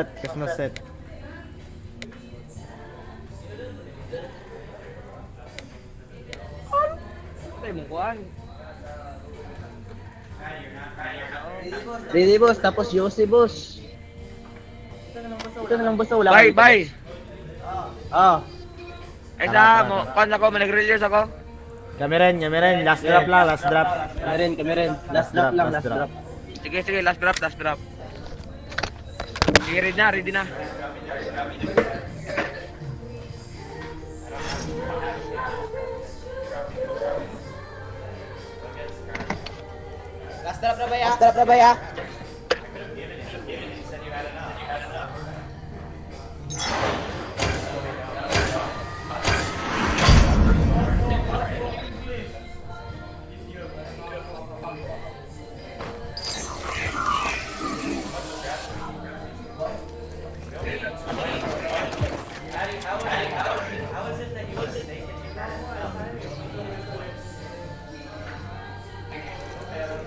Christmas set. Patay mong kuhan. Ready, boss, tapos Yossi, boss. Ito na lang, boss, wala Bye, kami dito, bye. boss. Ah, Ay Tara, sa tara, mo, tara. kuhan ako, manag-release ako. Kami rin, kami rin. Last drop lang, last drop. Kami rin, kami rin. Last drop lang, last drop. Sige, sige, last drop, last drop. Sige, ready na, ready na. Last drop na ba ya? Last drop na ba ya?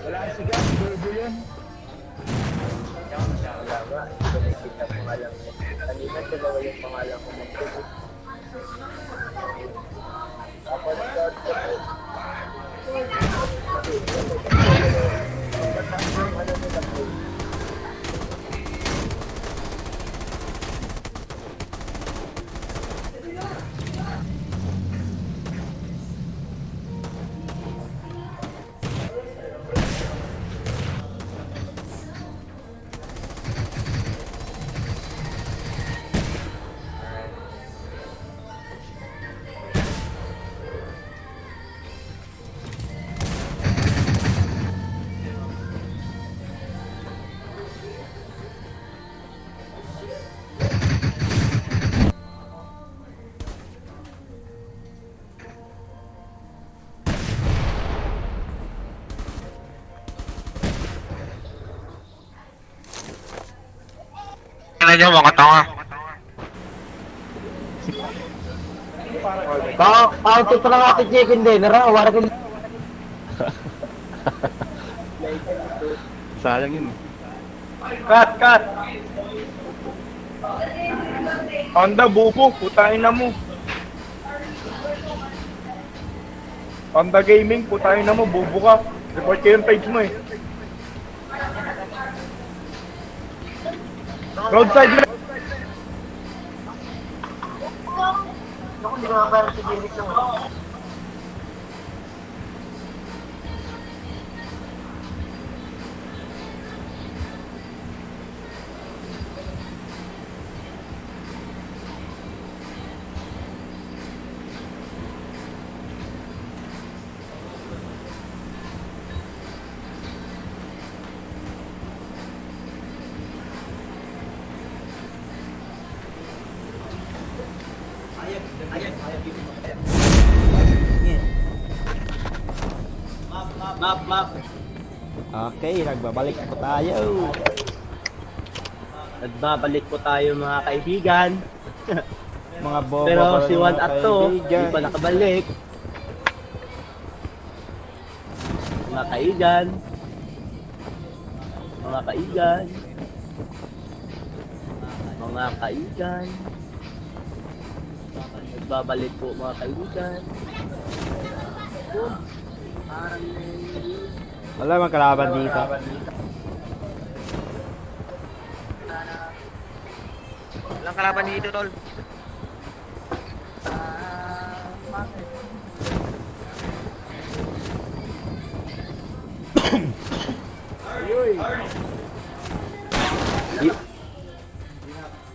Wala si Gas, Burbo yun. Wala ba? Hindi ko nakikita ang pangalan ko. Kanina dalawa yung pangalan ko. Ako na ko. Ano nila po? Ano nyo, mga tanga? Auto pa lang ako chicken dinner ah. Wala ko. Sayang yun. Eh. Cut, cut! Panda, bubo, putahin na mo. Panda Gaming, putahin na mo, bubo ka. Report ko yung page mo eh. Roadside mo. Ako, hindi ko makaparang si Jeric lang. Map, map. Okay, nagbabalik po tayo. Nagbabalik po tayo, mga kaibigan. Mga bobo Pero pa rin si 1 mga at 2, hindi kaibigan. pa nakabalik. Mga kaibigan. Mga kaibigan. Mga kaibigan. Nagbabalik po, mga kaibigan. Boom. Wala mang kalaban dito. Walang kalaban dito, tol.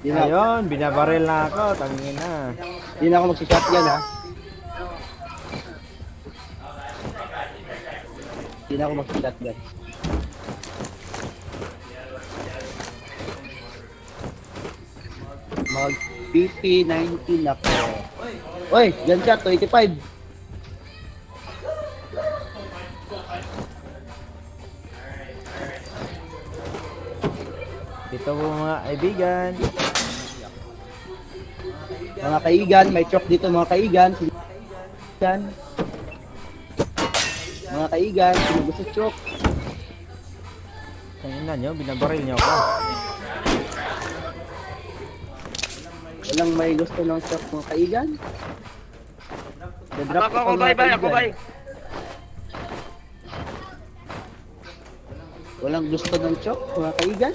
Di na, Ayun, binabaril na ako. Tangin na. di na ako magsi-shotgun ha. Di na ako magsi-shotgun. Mag PP19 ako. Oy, gunshot 25. Ito po, mga kaibigan. Mga kaigan, may truck dito, mga kaigan. Kaigan. Mga kaigan, sino gusto truck? Tangin na nyo, binabaril nyo ako. Walang may gusto ng chok, mga kaigan? Dadrop Ako, ko ako, to, mga bye, bye, ako, kaigan. bye. Walang gusto ng chok, mga kaigan?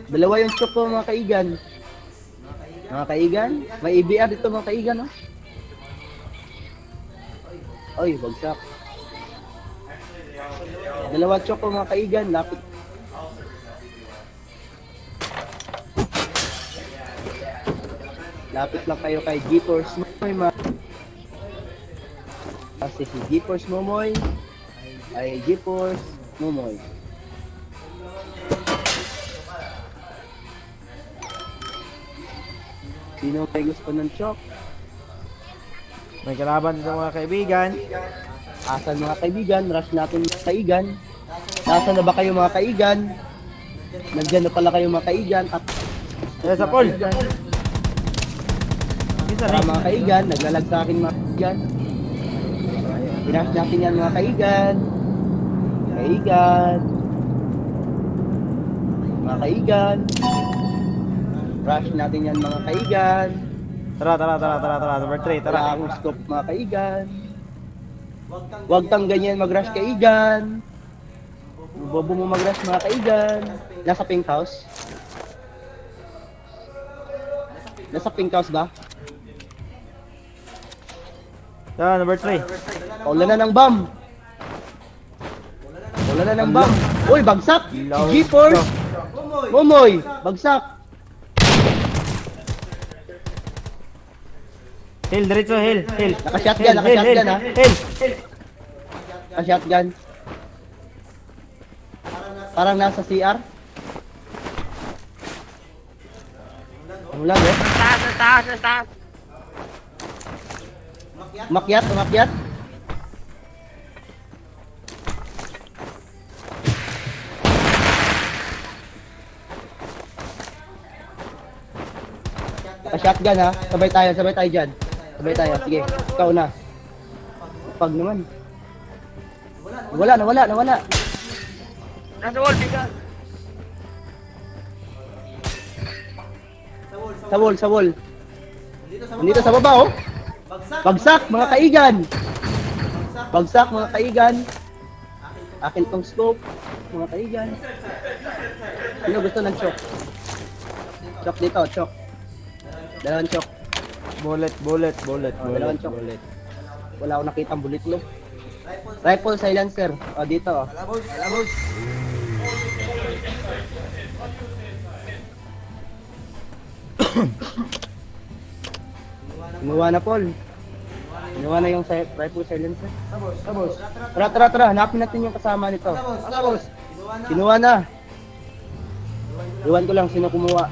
Dalawa yung chok ko, mga kaigan. Mga kaigan, may EBR dito, mga kaigan, oh. Oy, bagsak. Dalawa chok ko, mga kaigan, lapit. Lapit lang kayo kay GeForce Momoy, mga. Kasi si GeForce Momoy ay GeForce Momoy. Sino may gusto ng chok? May kalaban dito, mga kaibigan. Asan, mga kaibigan? Rush natin, mga kaigan. Nasaan na ba kayo, mga kaigan? Nandiyan na pala kayo, mga kaigan. At Eh, sa Paul. kaigan. Isa Tara, rin. mga kaigan, naglalag sa akin, mga kaigan. Pinash natin yan, mga kaigan. Kaigan. Mga kaigan. Rush natin yan, mga kaigan. Tara, tara, tara, tara, tara. Number 3, Tara tara. akong scope, mga kaigan. Huwag kang ganyan mag-rush, kaigan. Bobo mo mag-rush, mga kaigan. Nasa pink house? Nasa pink house ba? Tara, number 3. Wala na ng bomb. Wala na ng bomb. Uy, bagsak! Si G-Force! Momoy! Bagsak! Hill, diretso, hill, hill. Naka-shotgun, Hill, naka-shotgun, hill, ha? Hill. Naka-shotgun. Parang nasa CR. Ang lag, eh. Sa taas, sa taas, sa taas. Umakyat, umakyat. Naka-shotgun ha. Sabay tayo dyan. Sabay tayo. Sige, ikaw na. Pag naman. Wala, nawala, nawala. Nasa wall, bigas. Sa wall, sa wall. Nandito sa baba, oh. Bagsak, mga kaigan. Bagsak, mga kaigan. Akin tong scope, mga kaigan. Sino gusto ng chok? Chok dito, chok. Dalawang chok. Bullet, bullet, bullet, Oh, bullet, dalawang chok. bullet. Wala akong nakitang bullet, no? Rifle silencer. Oh, dito, oh. Kumuha na, Paul. Kinuha na yung rifle silencer. Tapos. Tara, tara, tara. Hanapin natin yung kasama nito. Tapos. Kinuha na. Iwan ko lang sino kumuha.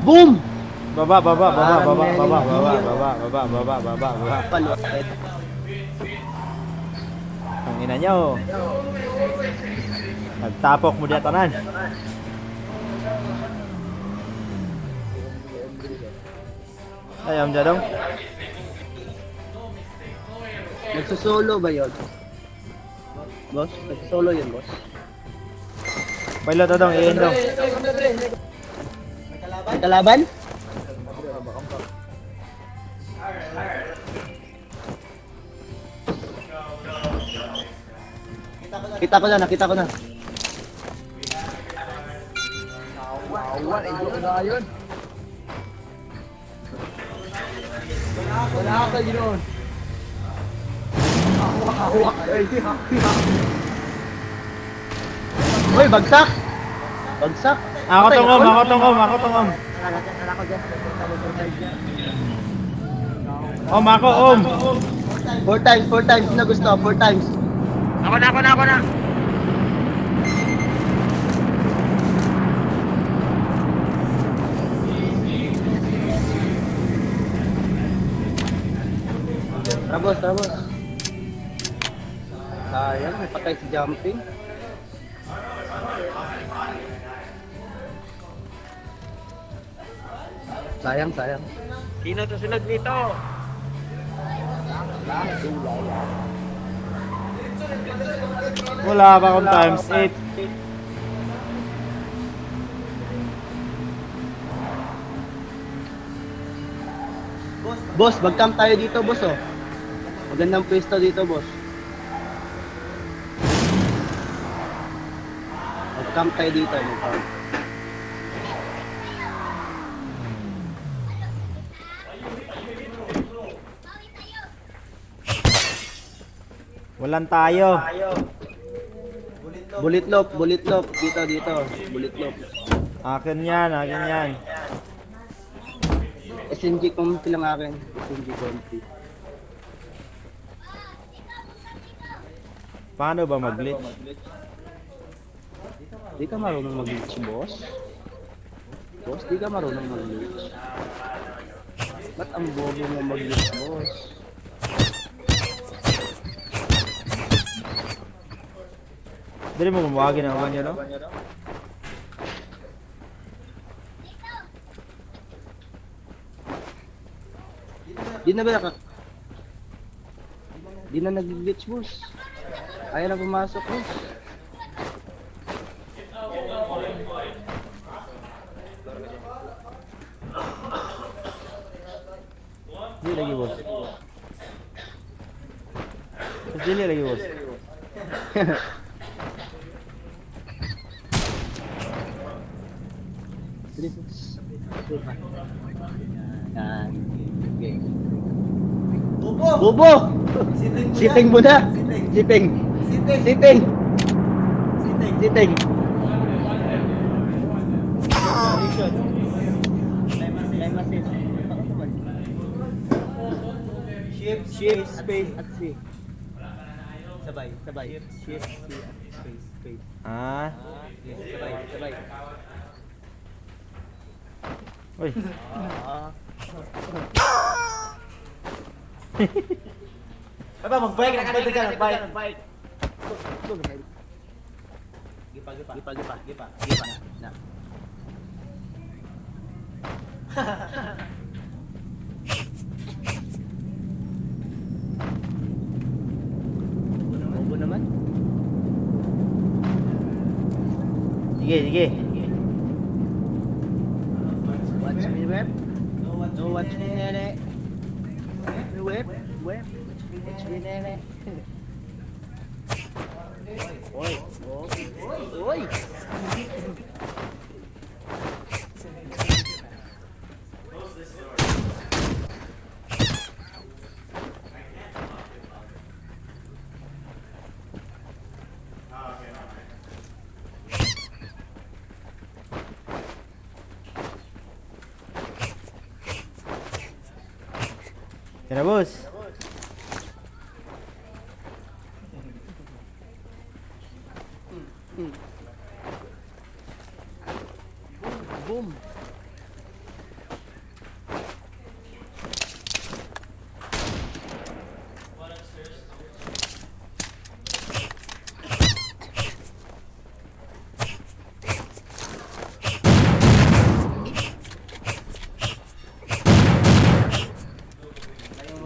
Boom! Baba, baba, baba, Parang baba, may baba, baba, hindi. baba, baba, baba, baba, baba. Palupit. Ang ina niyo. Nagtapok mo diya tanan. Ay, am dong. Nagsusolo ba yun? Boss? Nagsusolo yun, boss? Pilot to dong, iin dong. May kalaban? Kita ko na, nakita ko na. Wala ka yun. Uy, bagsak! Bagsak! Ako tong om, ako tong om, ako tong om. Om, ako om. Four times, four times. Sino gusto? Four times. Ako na, ako na, ako na. Tara, boss, tara, boss. Sayang, may patay si jumping. Sayang, sayang. Sino susunod nito? Wala pa akong times 8. Boss, mag-camp tayo dito, boss, oh. Magandang pwesto dito, boss. Mag-camp tayo dito, mag-camp. Walang tayo. Bullet loop, bullet loop. Dito, dito. Bullet loop. Akin yan, akin yan. SMG comfy lang akin. SMG comfy. Paano ba mag-glitch? Di ka marunong mag-glitch, boss? Boss, di ka marunong mag-glitch? Ba't ang bobo mo mag-glitch, boss? Dili mo gumawagin ang uban niya, no? Di na ba naka... Di na nag-glitch, boss. Ayaw na pumasok, boss. Dili lagi, boss. Dili lagi, boss. Dili, boss. Dili pa. Yan. Okay. Bubo! Bobo! Sitting mo Sitting mo na! Sitting. Sitting! Sitting! Sitting! Sitting! Sitting! Shift, Shift, space, space, at C. Sabay. Sabay. Shift, shift, C, at space, space. Ah. Yes, sabay, sabay. Uy. Baba, mag-bike na ka dito dyan, mag-bike. Go, go. Gipa, gipa. Gipa, gipa. Gipa. Gipa. Na. Bobo naman. Sige, sige. Watch me whip. No, watch No, me, watch me nene. nene. Me whip. Whip. Watch me nene. Oy. Oy. Oy. Yan na, boss. Boom.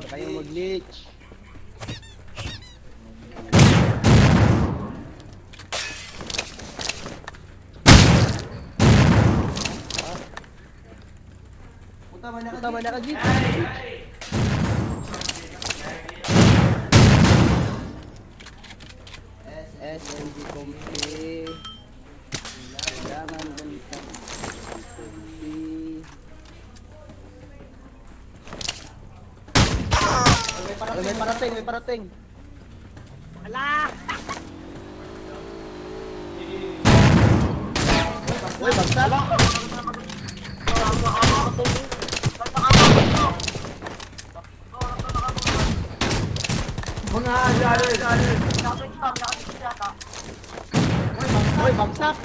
Kayo mag-glitch. Puta man Puta man naka-glitch. SMG Comfy. Kailangan ganito. Comfy. Ay, may parating, may parating. Ala! Uy, bagsak! Mga dollar. Uy, bagsak!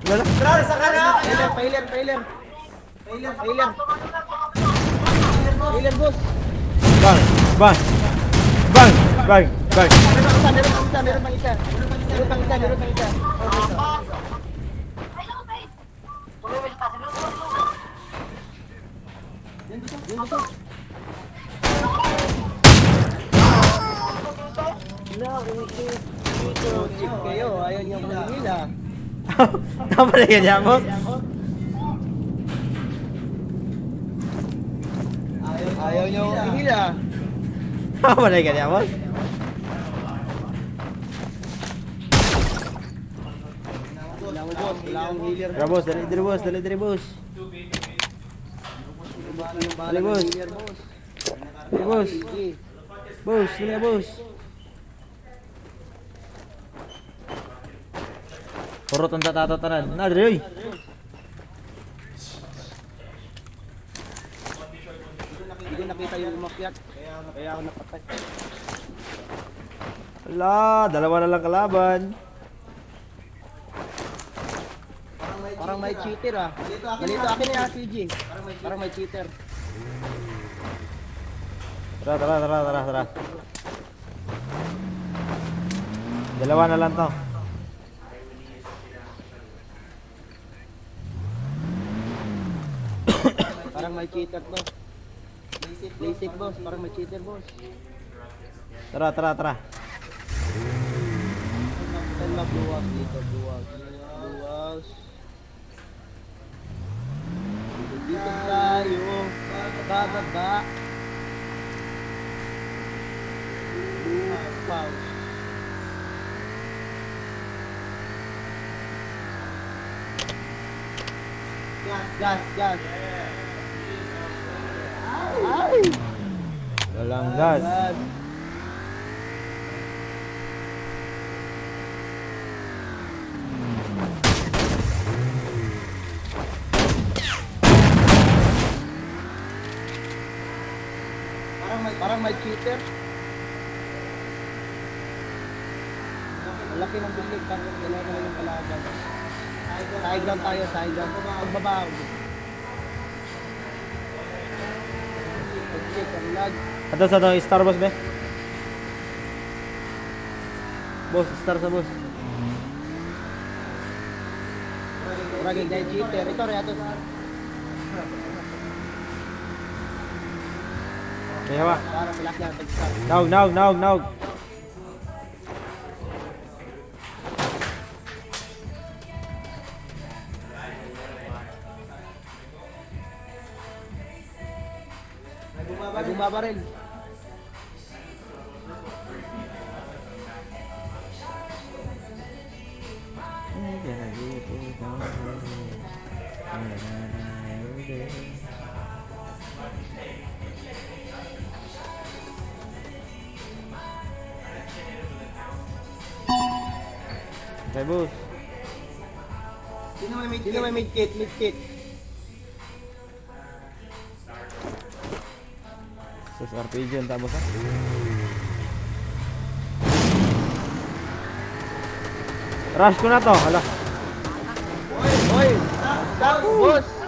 Wala. Grabe, sa kana! Pailer, pailer, pailer. Failure, Pailer. Pailer, boss. Bang, bang. Bang, bang, bang. Meron pang isa, meron pang isa, meron pang isa. Meron pang isa, meron pang isa. Yun, gusto. 2, chip kayo. Ayaw niyo akong hila. Tama na yan, boss. Ayaw niyo akong hila. Tama na yan, boss. Wala ko, boss. Wala akong healer. Tara, boss. Dali, dali, boss. Dali, dali, boss. Yung bala Dali, ng boss. healer, boss. Dali, boss. Sige. Boss, dali na, boss. Puro tong tatatanan. Na, dali, oy. Hindi ko nakita yung umakyat. Kaya ako napatay. Ala, dalawa na lang kalaban. Parang may cheater ah. Malito akin yung RPG. Parang may cheater. Tara, tara, tara, tara, tara. Dalawa na lang to. Parang may cheater boss. Basic boss. Parang may cheater boss. Tara, tara, tara. Saan ba blue house dito? Blue house. Blue house. Dito tayo. Bababa. Blue house. Gas, gas, gas. Ay! Walang gas. Gas. Parang may cheater. Ang laki ng building, parang dalawa na lang kalaban. Side ground tayo, side ground. Pagbaba ako. Pag-check ang lag. Ato sa to, star boss be. Boss, star sa boss. Murag yung dahil cheater. Ito, Reato. Kaya ba? Para sila na pag-start. Naog, naog, naog, naog. Ay, bumaba rin. Okay, boss. Sino may mid Sino may mid kit? Mid kit. Sus, RPG ang tapos ha. Rush ko na to. Hala. Oy! Stop, boss!